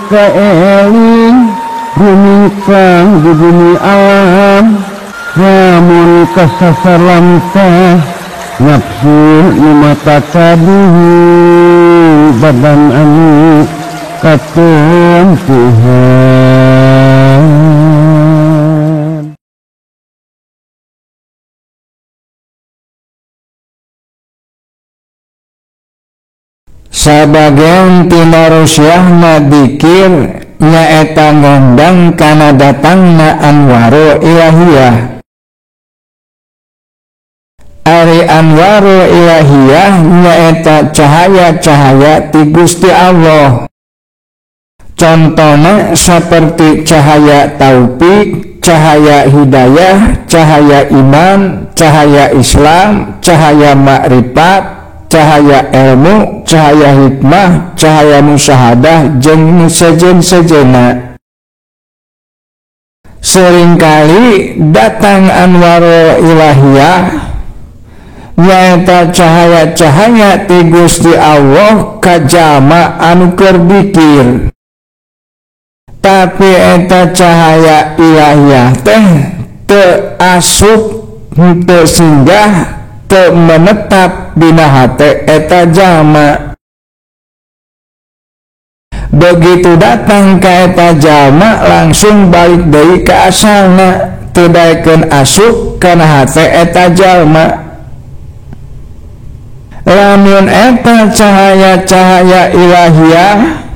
kaeling rumingkang di bumi alam lamun kasasar lamtah nafsu nu mata kaduhu badan anu katempuhan. Sabagian tina rusyahna dikir nyaeta ngondang kana datangna anwaru ilahiyah. Ari anwaru ilahiyah nyaeta cahaya-cahaya ti Gusti Allah. Contohna seperti cahaya taufik, cahaya hidayah, cahaya iman, cahaya Islam, cahaya makrifat, cahaya ilmu, cahaya hikmah, cahaya musyahadah, jeung sejen-sejena. Seringkali datang anwarul ilahiyah nyaeta cahaya-cahaya ti Gusti Allah ka jalma anu keur dikir. Tapi eta cahaya ilahiyah teh teu asup, teu singgah, teu menetap dina hate eta jalma. Begitu datang ka eta jalma langsung balik deui ka asalna, teu daekeun asup kana hate eta jalma. Lamun eta cahaya-cahaya ilahiyah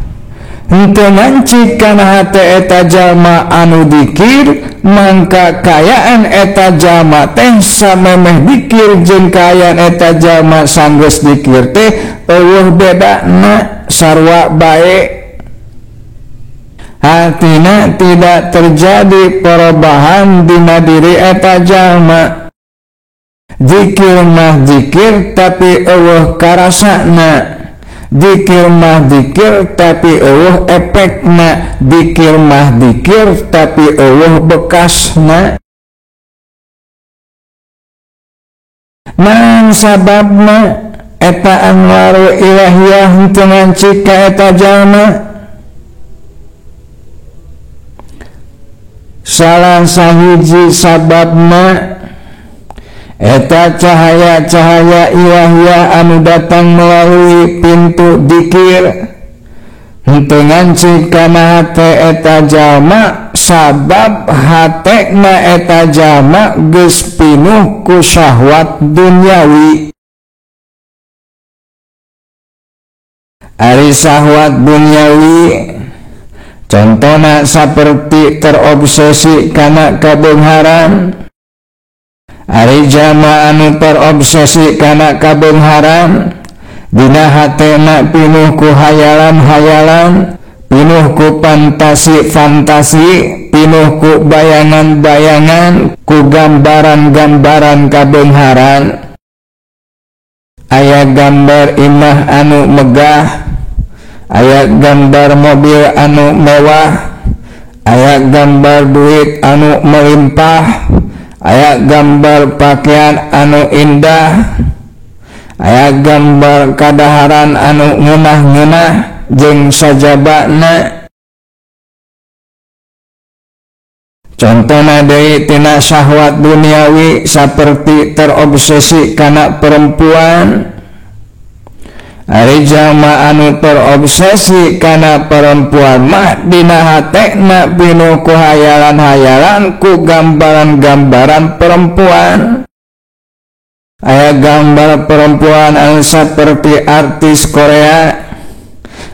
henteu ngancik kana hate eta jalma anu dikir, mangka kayaan eta jalma teh samemeh dikir jeung kaayaan eta jalma sanggeus dikir teh eueuh bedana, sarua bae. Hatina tidak terjadi perubahan dina diri eta jalma. Dikir mah dikir tapi eueuh karasana, dikir mah dikir tapi eueuh efekna, dikir mah dikir tapi eueuh bekasna. Naon sababna eta anwaru ilahiyah henteu ngancik ka eta jalma? Salah sahiji sababna eta cahaya-cahaya ilahiyah anu datang melalui pintu dikir henteu ngancik kana hate eta jalma, sabab hatena eta jalma geus pinuh ku syahwat duniawi. Ari syahwat duniawi contona saperti terobsesi kana kabeungharan. Ari jalma anu terobsesi kana kabeungharan dina hatena pinuh ku hayalan-hayalan, pinuh ku fantasi-fantasi, pinuh ku bayangan-bayangan, ku gambaran-gambaran kabeungharan. Aya gambar imah anu megah, aya gambar mobil anu mewah, aya gambar duit anu melimpah, aya gambar pakaian anu indah, aya gambar kadaharan anu ngeunah-ngeunah jeung sajabana. Contona deui tina syahwat duniawi saperti terobsesi kana perempuan. Ari jalma anu terobsesi kana perempuan mah dina hatena pinuh ku hayalan-hayalan, ku gambaran-gambaran perempuan. Aya gambar perempuan anu saperti artis Korea,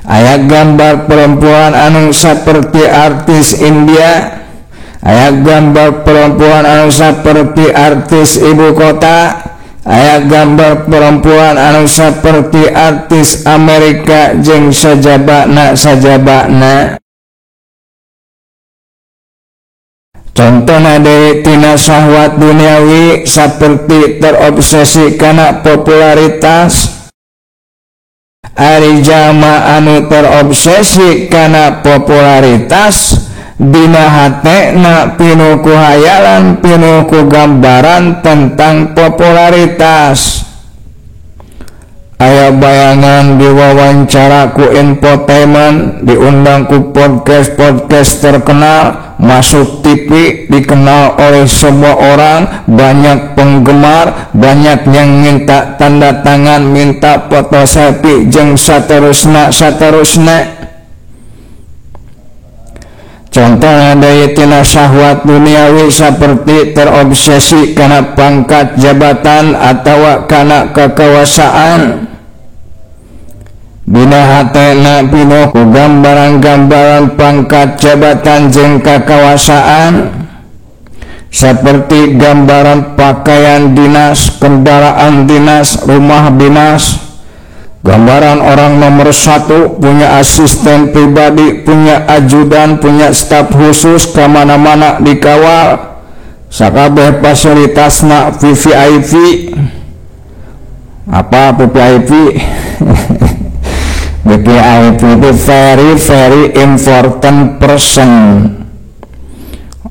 aya gambar perempuan anu saperti artis India, aya gambar perempuan anu saperti artis ibu kota, aya gambar perempuan anu saperti artis Amerika jeung sajabana-sajabana. Contohna deui tina syahwat duniawi saperti terobsesi kana popularitas. Ari jalma anu terobsesi kana popularitas dina hatena pinuh ku hayalan, pinuh ku gambaran tentang popularitas. Aya bayangan diwawancara ku infotainment, diundang ku podcast-podcast terkenal, masuk TV, dikenal oleh semua orang, banyak penggemar, banyak yang minta tanda tangan, minta foto selfie, jeung saterusna saterusna. Contohnya dari tina syahwat duniawi seperti terobsesi karena pangkat jabatan atau karena kekuasaan. Dina hatena pinuh ku gambaran-gambaran pangkat jabatan jeung kekuasaan, seperti gambaran pakaian dinas, kendaraan dinas, rumah dinas, gambaran orang nomor satu, punya asisten pribadi, punya ajudan, punya staf khusus, kemana-mana dikawal, sakabeh fasilitasna VVIP. Apa VVIP? VVIP itu very very important person,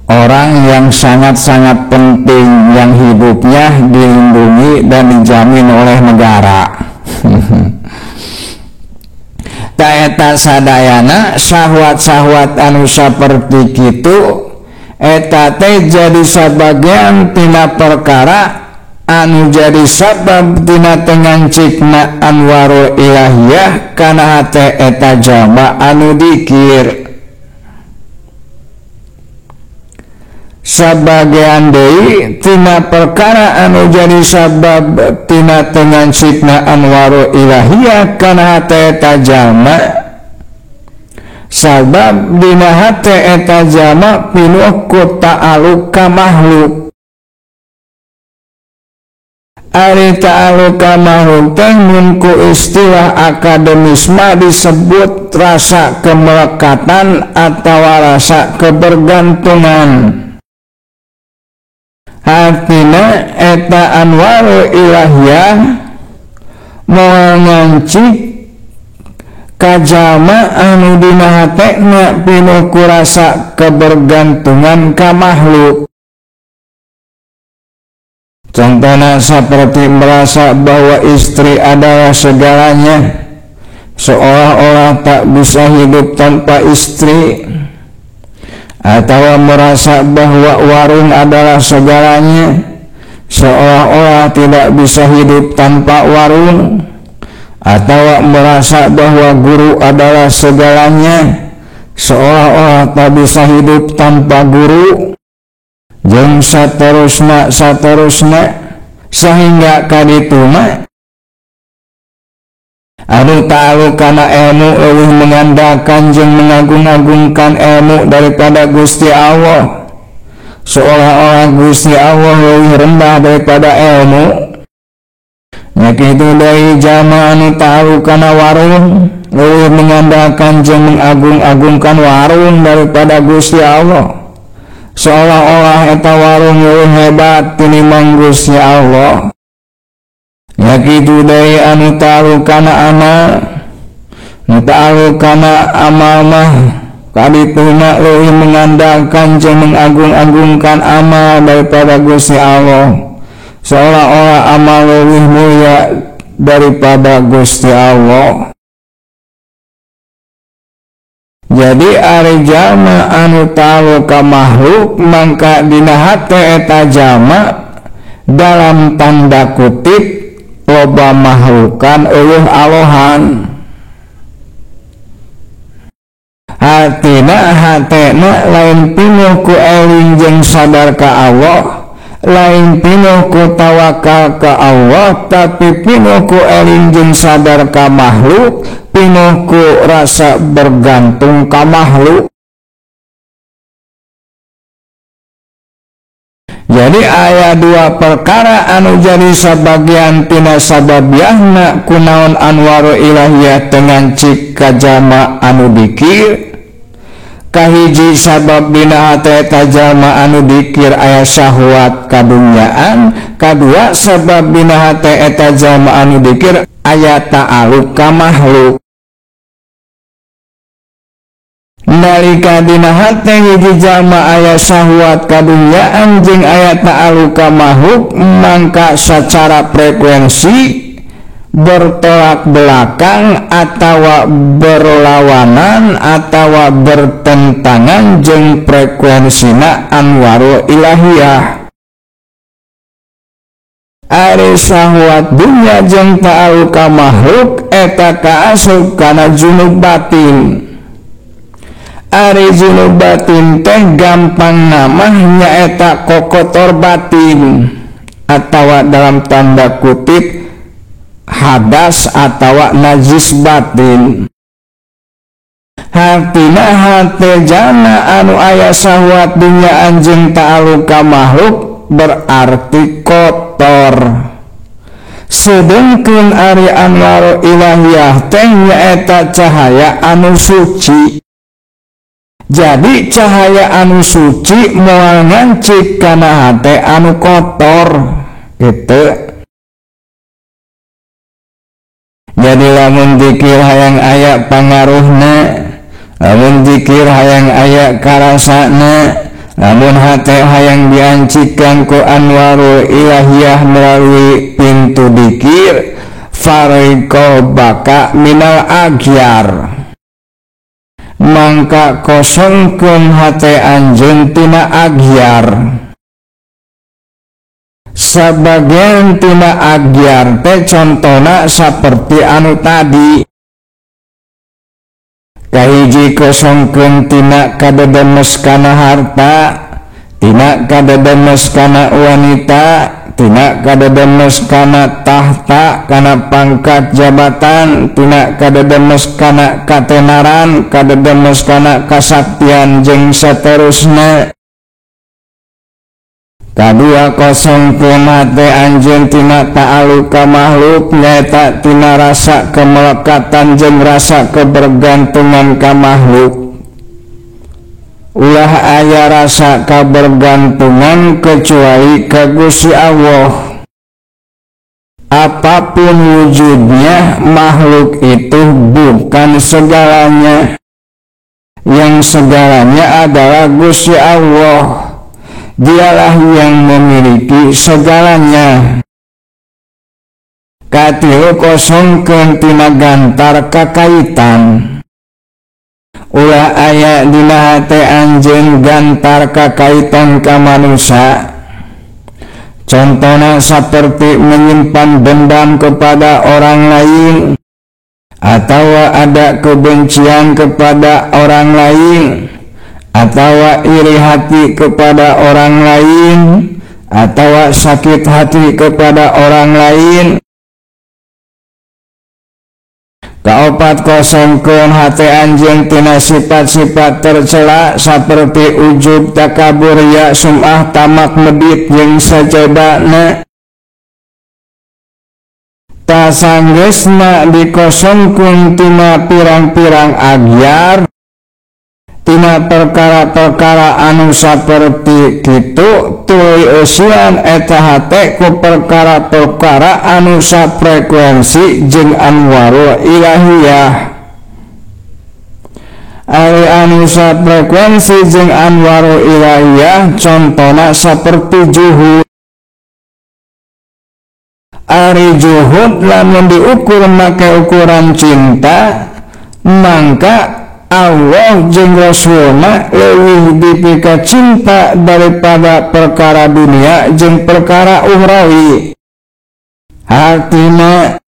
orang yang sangat-sangat penting, yang hidupnya dilindungi dan dijamin oleh negara. Eta sadayana syahwat-syahwat anu saperti kitu eta teh jadi sabagian tina perkara anu jadi sabab tina tengancikna anwarul ilahiyah kana hate eta jalma anu dikir. Sabagian deui tina perkara anu jadi sabab tina tengancikna anwarul ilahiyah kana hate eta jalma, sabab dina hate eta jalma pinuh ku ta'alluq ka makhluk. Ari ta'alluq ka makhluk teh mun ku istilah akademis mah disebut rasa kemelekatan atawa rasa kebergantungan. Artina eta anwarul ilahiyah moal ngancik ka jalma anu dina hatena pinuh ku rasa kebergantungan ka makhluk. Contohnya seperti merasa bahwa istri adalah segalanya, seolah-olah tak bisa hidup tanpa istri, atau merasa bahwa warung adalah segalanya, seolah-olah tidak bisa hidup tanpa warung, atau merasa bahwa guru adalah segalanya, seolah-olah tak bisa hidup tanpa guru, jeung saterusna saterusna, sehingga kadituna anu ta'alluq kana ilmu leuwih mengandalkan jeung mengagung-agungkan ilmu daripada Gusti Allah, seolah-olah Gusti Allah leuwih rendah daripada ilmu. Nya kitu deui jalma anu ta'alluq kana warung leuwih mengandalkan jeung mengagung-agungkan warung daripada Gusti Allah, seolah-olah eta warung leuwih hebat tinimbang Gusti Allah. Ya kitu deui anu ta'alluq kana amal, nu ta'alluq kana amal mah kadituna leuwih mengandalkan jeung mengagung-agungkan amal daripada Gusti Allah, seolah-olah amal leuwih mulia daripada Gusti Allah. Jadi ari jalma anu ta'alluq ka makhluk mangka dina hate eta jalma dalam tanda kutip loba makhlukan eueuh alohan. Hatina hatena lain pinuh ku eling jeung sadar ka Allah, lain pinuh ku tawakal ka Allah, tapi pinuh ku eling jeung sadar ka makhluk, pinuh ku rasa bergantung ka makhluk. Jadi aya dua perkara anu jadi sabagian tina sababiahna kunaon anwarul ilahiyah tengancik ka jalma anu dikir. Kahiji sabab dina hate eta jalma anu dikir aya syahwat kadunyaan, kadua sabab dina hate eta jalma anu dikir aya ta'alluq ka makhluk. Nalika dina hate hiji jalma aya syahwat kadunyaan jeung aya ta'alluq ka makhluk, mangka secara frekuensi bertolak belakang atawa berlawanan atawa bertentangan jeung frekuensina anwarul ilahiyah. Ari syahwat dunya jeung ta'alluq ka makhluk eta kaasup kana junub batin. Ari junub batin teh gampang namah nyaeta kokotor batin atawa dalam tanda kutip hadas atawa najis batin. Hartina hate jana anu aya syahwat dunya anjeun ta'alluq ka makhluk berarti kotor. Sedengkeun ari anwar ilahiyah teh nyaeta cahaya anu suci. Jadi cahaya anu suci moal ngancik kana hate anu kotor gitu. Jadi lamun dikir hayang aya pangaruhna, lamun dikir hayang aya karasana, lamun hate hayang diancikan ku anwarul ilahiyah melalui pintu dikir, fariqo baka minal agyar, mangka kosongkeun hate anjeun tina agyar. Sabagian tina agyar teh contona saperti anu tadi. Kahiji kosongkeun tina kadedemes kana harta, tina kadedemes kana wanita, tina kadedemes kana tahta, kana pangkat jabatan, tina kadedemes kana katenaran, kadedemes kana kasaktian jeung saterusna. Kadua kosongkeun hate anjeun tina ta'alluq ka makhluk nyaeta tina rasa kemelekatan jeung rasa kebergantungan ka makhluk. Ulah aya rasa kebergantungan kecuali ka Gusti Allah. Apapun wujudnya, makhluk itu bukan segalanya. Yang segalanya adalah Gusti Allah. Dialah yang memiliki segalanya. Katilu kosongkeun tina gantar kakaitan. Ulah aya dina hate anjeun gantar kakaitan ka manusia. Contohna seperti menyimpan dendam kepada orang lain, atau ada kebencian kepada orang lain, atau iri hati kepada orang lain, atau sakit hati kepada orang lain. Kaopat kosongkeun hate anjeun tina sifat-sifat tercela saperti ujub, takabur, ya, sum'ah, tamak, medit jeung sajabana. Tasanggeusna dikosongkeun tina pirang-pirang agyar, tina perkara-perkara anu saperti kitu, tuluy eusian eta hate ku perkara-perkara anu safrekuensi jeung anwarul ilahiyah. Ari anu safrekuensi jeung anwarul ilahiyah contona saperti juhud. Ari juhud lamun diukur make ukuran cinta, mangka Allah jeung Rasulna leuwih dipika cinta daripada perkara dunia jeung perkara ukhrawi. Hartina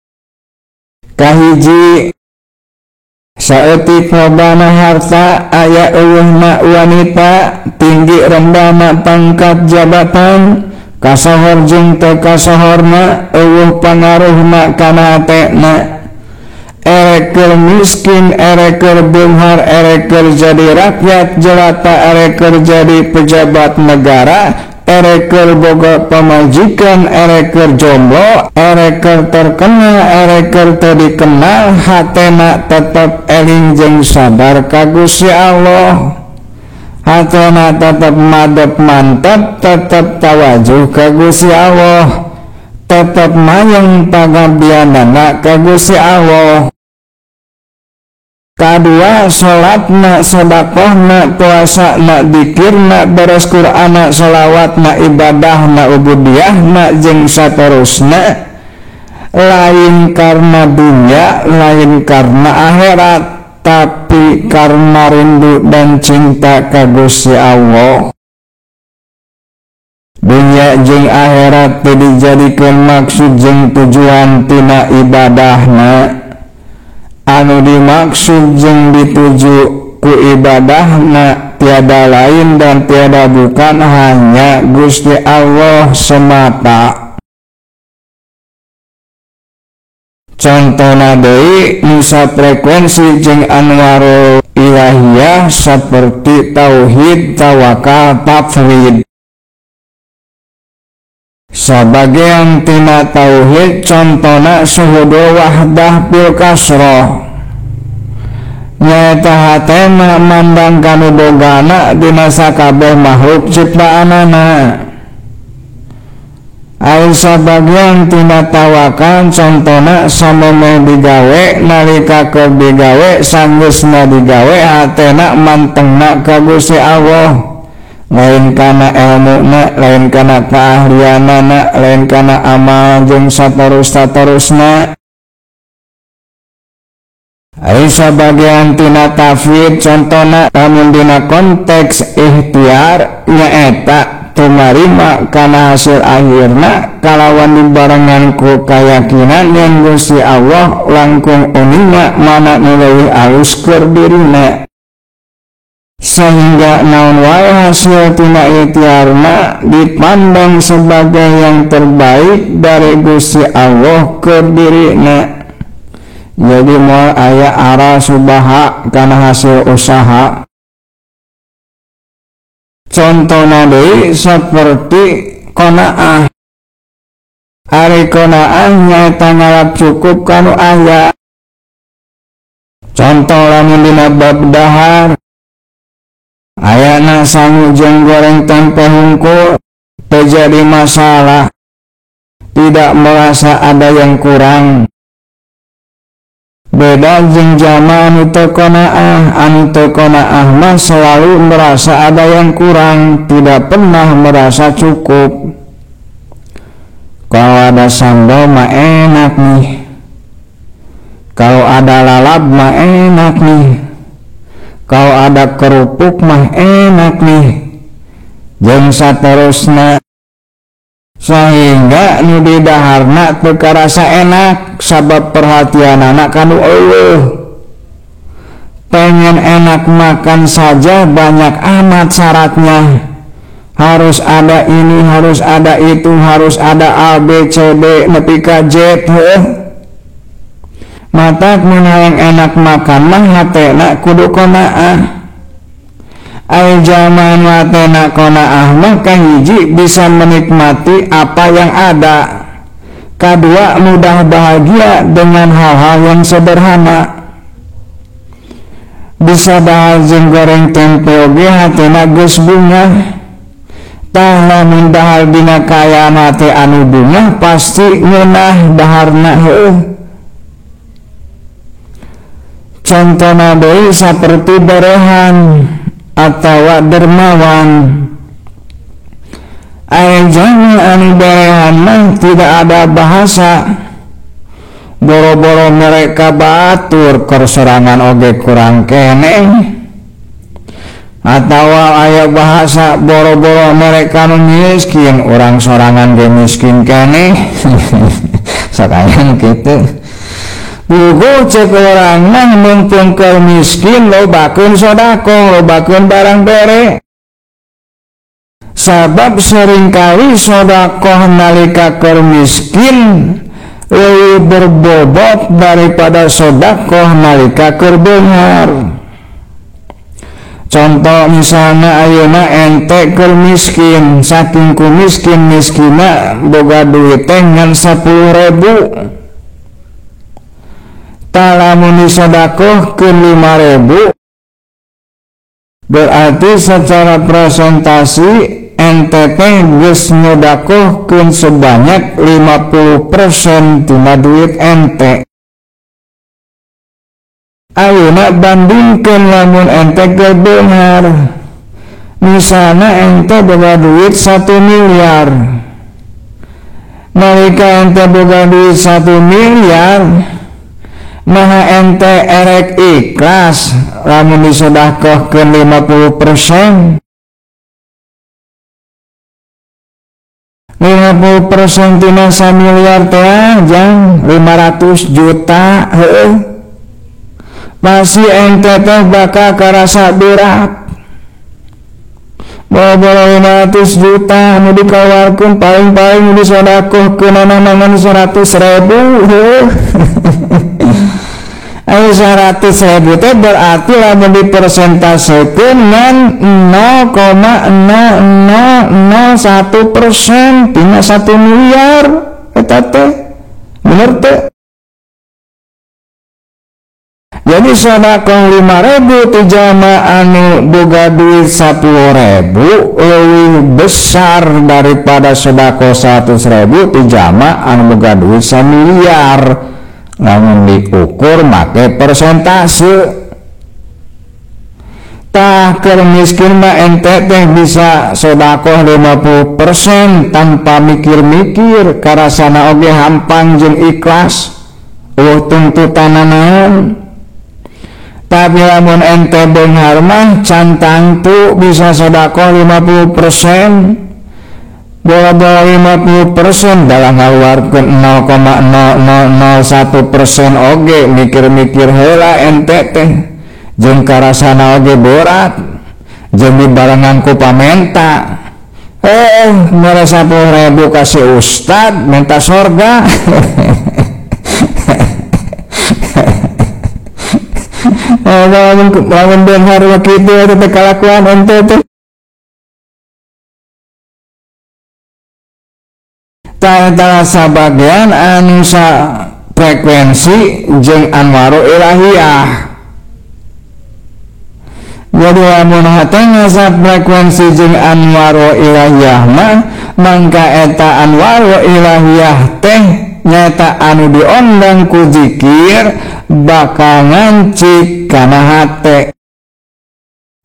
kahiji saeutik lobana harta, aya eueuhna wanita, tinggi rendahna pangkat jabatan, kasohor jeung teu kasohorna, eueuh pangaruhna kana hatena. Ereker miskin, ereker beunghar, ereker jadi rakyat jelata, ereker jadi pejabat negara, ereker boga pamajikan, ereker jomblo, ereker terkenal, ereker teu dikenal, hatena tetep eling jeung sadar ka Gusti Allah. Hatena tetep madep mantep, tetep tawajuh ka Gusti Allah, tetep mayeng pangabdianana ka Gusti Allah. Kadua salatna, sedekahna, puasana, dikirna, beres Qur'anna, sholawatna, ibadahna, ubudiyahna jeung saterusna Lain karena dunia, lain karena akhirat, tapi karena rindu dan cinta ka Gusti Allah. Dunia jeung akhirat teu dijadikeun maksud jeung tujuan tina ibadahna. Anu dimaksud jeung dituju ku ibadahna tiada lain dan tiada bukan hanya Gusti Allah semata. Contohna deui nusa frekuensi jeung anwarul ilahiyah seperti tauhid, tawakal, tafwid. Sabagian tina tauhid contohna suhudu wahdah bil kasroh, nyaeta hatena mandang kanu bogana dina sakabeh makhluk ciptaanana. Ai sabagian tina tawakal contona samemeh digawe nalika keur digawe sanggeusna digawe hatena mantengna ka Gusti Allah, lain kana elmuna, lain kana keahlianana, lain kana amal jeung saterus-saterusna. Ai sabagian tina tafwid contona lamun dina konteks ikhtiar nyaeta tumarima kana hasil akhirna kalawan dibarengan ku kayakinan yang Gusti Allah langkung uninga mana nu leuwih alus keur dirina, sehingga naon wae hasil tina ikhtiarna dipandang sebagai yang terbaik dari Gusti Allah keur dirina. Jadi moal aya ara subaha kana hasil usaha. Contohna deui seperti qanaah. Ari qanaah nyaeta ngalap cukup kanu aya. Contoh lamun dina bab dahar ayana sangu jeung goreng tempe hungkul teu jadi masalah, tidak merasa ada yang kurang. Beda jeung jalma anu teu qanaah, anu teu qanaah mah selalu merasa ada yang kurang, tidak pernah merasa cukup. Kalau ada sambal mah enak nih, kalau ada lalap mah enak nih, kalau ada kerupuk mah enak nih, jeung saterusna, sehingga nu didaharna teu karasa enak sabab perhatianana kanu eueuh. Pengen enak makan saja banyak amat syaratnya, harus ada ini, harus ada itu, harus ada A, B, C, D, nepi ka Z. Heuh, matak mun hayang enak makan mah hatena kudu qanaah. Ai jalma nu hatena qanaah mah kahiji bisa menikmati apa yang ada, kadua mudah bahagia dengan hal-hal yang sederhana. Bisa dahar jeung goreng tempe oge hatena geus bungah. Tah lamun dahar dina kaayaan hate anu bungah pasti ngeunah daharna. Heuh, contohna deui saperti berehan atawa dermawan. Ai jalma anu berehan mah tidak ada bahasa, boro-boro mereka batur keur sorangan oge kurang keneh, atawa aya bahasa boro-boro mereka nu miskin, urang sorangan ge miskin keneh. Sakayang kitu. Buku cek orang mah mumpung keur miskin lobakeun sedekah, lobakeun barang bere. Sabab seringkali sedekah nalika keur miskin leuwih berbobot daripada sedekah nalika keur beunghar. Contoh misalnya ayeuna ente keur miskin, saking ku miskin-miskina boga duit teh ngan 10.000. Tah lamun disedekahkeun 5.000, berarti secara presentasi ente teh geus nyedekahkeun sebanyak 50% tina duit ente. Ayeuna bandingkeun lamun ente keur beunghar, misalna ente boga duit 1 miliar, Nalika ente boga duit 1 miliar nah ente erek ikhlas lamun disedekahkeun 50%. 50% tina 1 miliar teh jang 500 juta heueuh. Pasti ente teh bakal karasa berat. Bawa-bawa 500 juta nu dikaluarkeun paling-paling nu disedekahkeun ngan 100.000 heueuh. Ayo 100.000 teh berarti lamun dipersentasekeun ngan 0,0001% tina 1 miliar eta teh. Bener teh? Jadi sedekah 5.000 ti jalma anu boga duit 10.000 leuwih besar daripada sedekah 100.000 ti jalma anu boga duit 1 miliar. Lamun diukur make persentase. Tah keur miskin mah ente teh bisa sedekah 50% tanpa mikir-mikir, karasana oge hampang jeung ikhlas, eueuh tuntutanna naon. Tapi lamun ente beunghar mah can tangtu bisa sedekah 50%. Bola-bola 50% dalam ngaluarkeun 0,0001% oge mikir-mikir heula ente teh jeung karasana oge berat jeung dibarengan ku pamenta. Mere 10.000 ka si ustad minta sorga. Lamun beunghar mah kitu eta teh kalakuan ente teh. Tah sabagian anu frekuensi jeung anwaru ilahiyah. Jadi lamun hate ngasa frekuensi jeung anwaru ilahiyah mah mangka eta anwaru ilahiyah teh nyata anu diondang ku zikir bakal ngancik kana hate.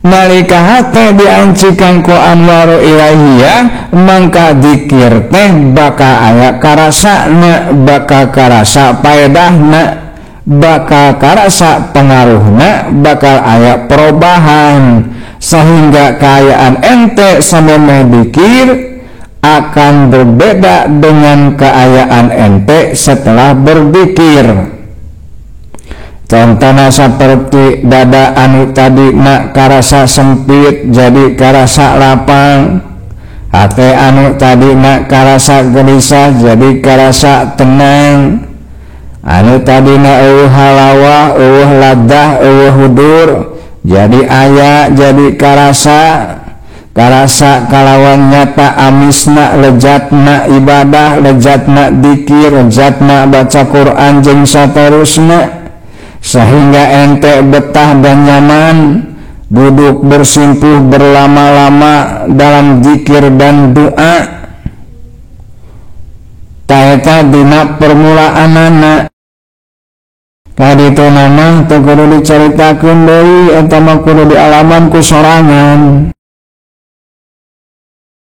Nalika hate diancikan ku anwaru ilahiyah mangka zikir teh bakal aya karasana, bakal karasa paedahna, bakal karasa pengaruhna, bakal aya perubahan sehingga kaayaan ente samemeh dikir akan berbeda dengan keayaan ente setelah berzikir. Contohnya seperti dada anu tadi nak karasa sempit jadi karasa lapang, hati anu tadi nak karasa gelisah jadi karasa tenang, anu tadi nak eueuh halawah, eueuh ladah, eueuh hudur jadi aya, jadi karasa karasa kalawan nyata amisna, lejatna ibadah, lejatna dikir, lejatna baca Quran jeung saterusna, sehingga ente betah dan nyaman duduk bersimpuh berlama-lama dalam zikir dan doa. Taeta dina permulaanana kaditu nama teu kudu dicaritakeun deui, eta mah kudu dialaman ku sorangan.